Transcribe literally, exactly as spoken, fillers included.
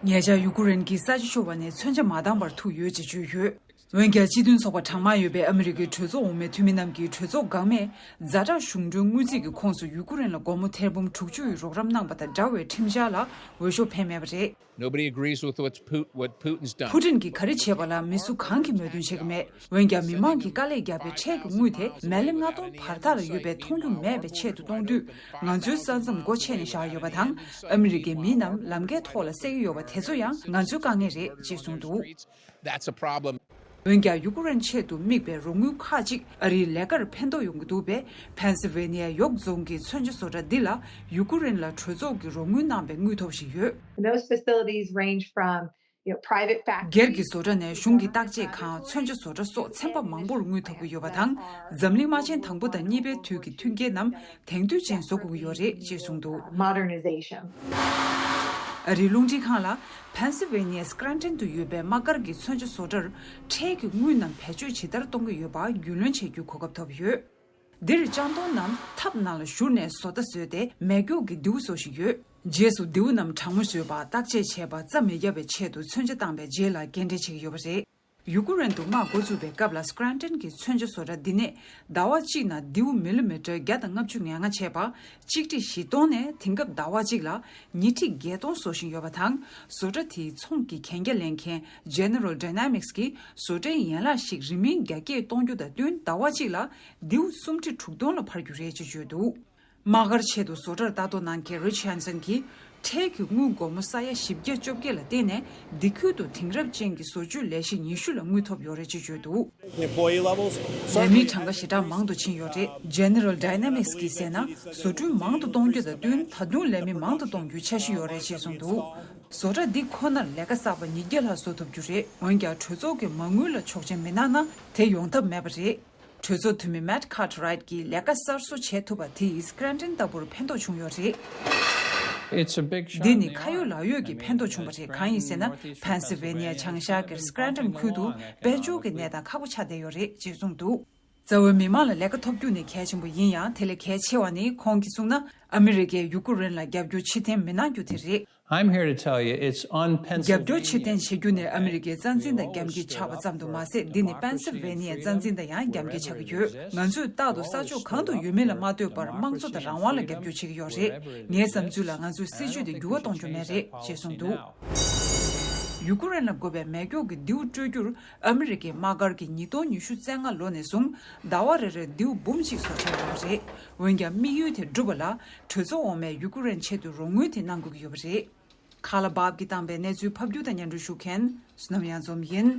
ཉེ་ཆར་ཡུ་ཀུ་རེན་གྱི་ས་ཆ་ཤོར་བ་ནས་མཚོན་ཆ་མ་འདང་བར་ཐུག་ཡོད་ཅེས་བརྗོད་ཡོད། འོན་ཀྱང་སྤྱི་མཐུན་ཚོགས་པ་གྲངས་མང་ཡོད་པའི་ཨ་མི་རི་ཀའི་གྲོས་ཚོགས་འོག་མའི་འཐུས་མི་རྣམས་ཀྱིས་གྲོས་ཚོགས་འགག་མེད་ཛ་དྲག་གཞུང་གྲོན་དངུལ་རྩིས་ཀྱི་ཁོངས་སུ་ཡུ་ཀུ་རེན་ལ་སྒོར་མོ་ཐེར་འབུམ་དྲུག་ཅུ་ཡི་རོགས་རམ་གནང་པ་དང་འདྲ་བའི་ཁྲིམས་འཆར་ལ་འོས་ཤོག་འཕེན་མེད་པ་རེད། Nobody agrees with what's Pu- what Putin's done. ཕུ་ཏིན་གྱིས་ག་རེ་བྱས་པ་ལ་མི་སུ་གང་གིས་མོས་མཐུན་བྱེད་ཀྱི་མེད། འོན་ཀྱང་མི་མང་གིས་དཀའ་ལས་བརྒྱབ་པའི་ཁྲལ་གྱི་དངུལ་དེ་མི་ལི་ལྔ་སྟོང་བར་ཐག་ལ་ཡོད་པའི་མཐོང་རྒྱུ་མེད་པའི་ཆེད་དུ་གཏོང་དུས། ང་ཚོའི་ས་མཚམས་སྒོ་ཕྱེ་ནས་བཞག་ཡོད་པ་དང་། ཨ་མི་རི་ཀའི་མི་རྣམས་ལམ་ཁའི་ཐོག་ལ་བསད་ཀྱི་ཡོད་པ་དེ་ཚོ་ཡང་ང་ཚོའི་དཀའ་ངལ་རེད་ཅེས་གསུངས་འདུག། That's a problem. འོན་ཀྱང་ཡུ་ཀུ་རེན་ཆེད་དུ་དམིགས་པའི་རོགས་དངུལ་ཁག་ཅིག་ཨ་རིའི་ལས་ཀར་ཕན་ཐོགས་ཡོང་གི་འདུག་པས། ཕེན་སི་ཝེ་ནི་ཡ་ཡོག་རྫོང་གི་མཚོན་ཆ་བཟོ་གྲྭ་འདི་ལ་ཡུ་ཀུ་རེན་ལ་གྲོས་ཚོགས་ཀྱི་རོགས་དངུལ་གནང་པའི་དངུལ་ཐོབ་བཞིན་ཡོད། And those facilities range from, you know, private factories. སྒེར་གྱི་བཟོ་གྲྭ་ནས་གཞུང་གི་བརྟག་དཔྱད་ཁང་། མཚོན་ཆ་བཟོ་གྲྭ་སོགས་ཚན་པ་མང་པོར་དངུལ་ཐོབ་ཀྱི་ཡོད་པ་དང་། འཛམ་གླིང་དམག་ཆེན་དང་པོ་དང་གཉིས་པའི་དུས་ཀྱི་མཐུན་རྐྱེན་རྣམས་དེང་དུས་ཅན་བཟོ་དགོས་ཀྱི་ཡོད་རེད་ཅེས་གསུངས་འདུག། Modernization. ཨ་རིའི་རླུང་འཕྲིན་ཁང་ལ་ཕེན་སི་ཝེ་ནི་ཡའི་སྐྲན་ཊན་དུ་ཡོད་པའི་དམག་སྒར་གྱི་མཚོན་ཆ་བཟོ་གྲྭར་ཁྲལ་གྱི་དངུལ་རྣམས་བེད་སྤྱོད་ཇི་ལྟར་གཏོང་གི་ཡོད་པ་རྒྱུས་ལོན་བྱེད་རྒྱུའི་གོ་སྐབས་ཐོབ་ཡོད། འདིར་ལྕང་སྡོང་རྣམས་ཐབ་ནང་ལ་བཞུར་ནས་བཟོ་ལྟ་བཟོས་ཏེ་མེ་སྒྱོགས་ཀྱི་མདེའུ་བཟོ་བཞིན་ཡོད། རྗེས་སུ་མདེའུ་རྣམས་གྲང་མོ་བཟོས་པ། བརྟག་དཔྱད་བྱས་པ་རྩ་མི་བརྒྱབ་པའི་ཆེད་དུ་མཚོན་ཆ་བཏང་པའི་རྗེས་ལ་སྐྱེལ་འདྲེན་བྱེད་ཀྱི་ཡོད་པ་རེད། ཡུ་ཀུ་རེན་དུ་དམག་འགོ་བཙུགས་པའི་སྐབས་ལ་སྐྲན་ཊན་གྱི་མཚོན་ཆ་བཟོ་གྲྭ་འདི་ནས་ཟླ་བ་གཅིག་ནང་མདེའུ་མི་ལི་མི་ཊར་བརྒྱ་དང་ལྔ་བཅུ་ང་ལྔ་བྱས་པ། གཅིག་ཁྲི་བཞི་སྟོང་ནས་དེང་སྐབས་ཟླ་བ་གཅིག་ལ་ཉིས་ཁྲི་བརྒྱད་སྟོང་བཟོ་བཞིན་ཡོད་པ་དང་། བཟོ་གྲྭ་དེའི་ཚོང་གི་གན་རྒྱ་ལེན་མཁན་General Dynamics གིས་བཟོ་གྲྭའི་ཡན་ལག་ཞིག་རིན་མིན་རྒྱ་སྐྱེད་གཏོང་རྒྱུ་དང་བསྟུན་ཟླ་བ་གཅིག་ལ་མདེའུ་སུམ་ཁྲི་དྲུག་སྟོང་ལ་འཕར་རྒྱུ་རེད་ཅེས་བརྗོད་འདུག། དམག་སྒར་ཆེད་དུ་བཟོ་གྲྭར་ལྟ་རྟོག་གནང་མཁན་Rich Hansen གྱིས། ཁྲལ་གྱི་དངུལ་སྒོར་མོ་ས་ཡ་བཞི་བརྒྱ་བཅོ་བརྒྱད་ལ་བརྟེན་ནས་འདི་ཁུལ་དུ་དེང་རབས་ཅན་གྱི་བཟོ་བཅོས་ལས་གཞི་ཉི་ཤུ་ལ་དངུལ་ཐོབ་ཡོད་རེད་ཅེས་བརྗོད་འདུག། Employee levels. ལས་མིའི་གྲངས་ཀ་ཞེ་དྲག་མང་དུ་ཕྱིན་ཡོད་རེད། General Dynamics གིས་ཟེར་ན། བཟོ་སྐྲུན་མང་དུ་གཏོང་རྒྱུ་དང་བསྟུན་ད་དུང་ལས་མི་མང་དུ་གཏོང་རྒྱུའི་འཆར་གཞི་ཡོད་རེད་ཅེས་གསུངས་འདུག། བཟོ་གྲྭ་འདི་ཁོ་ནར་ལས་ཀ་གསར་པ་ཉིས་བརྒྱ་ལྷག་བཟོ་ཐུབ་རྒྱུ་རེད། འོན་ཀྱང་གྲོས་ཚོགས་ཀྱི་མ་དངུལ་ལ་ཆོག་མཆན་མི་གནང་ན་དེ་ཡོང་ཐབས་མེད་པ་རེད། གྲོས་ཚོགས་འཐུས་མི་Matt Cartwright གྱིས་ལས་ཀ་གསར་བཟོ་བྱེད་ཐུབ་པ་དེ་ཡིས་སྐྲན་ཊན་ལྟ་བུར་ཕན་ཐོགས་བྱུང་ཡོད་རེད། It's a big shot འདི་in ནི་the ཁ་ཡོད་arm, ལག་ཡོད་ཀྱི་ཕན་ཐོགས་བྱུང་བ་རེད། གང་ཡིན་ཟེར་ན། ཕེན་སི་ཝེ་ནི་ཡ་བྱང་ཤར་གྱི་སྐྲན་ཊན་ཁུལ་དུ་དཔལ་འབྱོར་གྱི་གནས་སྟངས་ཁག་པོ་ཆགས་བསྡད་ཡོད་རེད་ཅེས་གསུངས་འདུག། རྩ་བའི་མི་མང་ལ་ལས་ཀ་ཐོབ་རྒྱུ་ནི་གལ་ཆེན་པོ་ཡིན་ཡང་། དེ་ལས་གལ་ཆེ་བ་ནི་ཁོང་གིས་གསུངས་ན། ཨ་མི་རི་ཀས་ཡུ་ཀུ་རེན་ལ་རྒྱབ་སྐྱོར་ཕྱིར་འཐེན་མི་གནང་རྒྱུ་དེ་རེད། I'm here to tell you it's on རྒྱབ་སྐྱོར་ཕྱིར་འཐེན་Pennsylvania བྱེད་རྒྱུ་ནི་ཨ་མི་རི་ཀའི་རྩ་འཛིན་དང་རྒྱབ་འགལ་ཆགས་པ་ཙམ་དུ་མ་ཟད། འདི་ནི་པེན་སི་ཝེ་ནི་ཡའི་རྩ་འཛིན་དང་ཡང་རྒྱབ་འགལ་ཆགས་ཀྱི་ཡོད། ང་ཚོས་རྟག་ཏུ་ས་ཕྱོགས་གང་དུ་ཡོད་མེད་ལ་མ་ལྟོས་པར་དམངས་གཙོ་དང་རང་དབང་ལ་རྒྱབ་སྐྱོར་བྱེད་ཀྱི་ཡོད་རེད། ངའི་བསམ་ཚུལ་ལ་ང་ཚོའི་སྲིད་ཇུས་དེ་འགྱུར་བ་གཏོང་རྒྱུ་མེད་རེད་ཅེས་གསུངས་འདུག། ཡུ་ཀུ་རེན་ལ་དགོས་པའི་མེ་སྒྱོགས་ཀྱི་མདེའུ་སྤྲོད་རྒྱུར་ཨ་མི་རི་ཀའི་དམག་སྒར་གྱིས་ཉིས་སྟོང་ཉི་ཤུ་རྩ་ལྔ་ལོ་ནས་བཟུང་ཟླ་བ་རེ་རེར་མདེའུ་འབུམ་གཅིག་བཟོ་འཆར་ཡོད་པ་རེད། འོན་ཀྱང་དམིགས་ཡུལ་དེ་འགྲུབ་པ་ལ་གྲོས་ཚོགས་འོག་མས་ཡུ་ཀུ་རེན་ཆེད་དུ་རོགས་དངུལ་དེ་གནང་དགོས་ཀྱི་ཡོད་པ་རེད། ཁ་ལ་བབ་ཀྱིས་བཏང་པའི་གནས་ཚུལ་ཕབ་སྒྱུར་དང་སྙན་སྒྲོན་ཞུ་མཁན་བསོད་ནམས་གཡང་འཛོམས་ཡིན།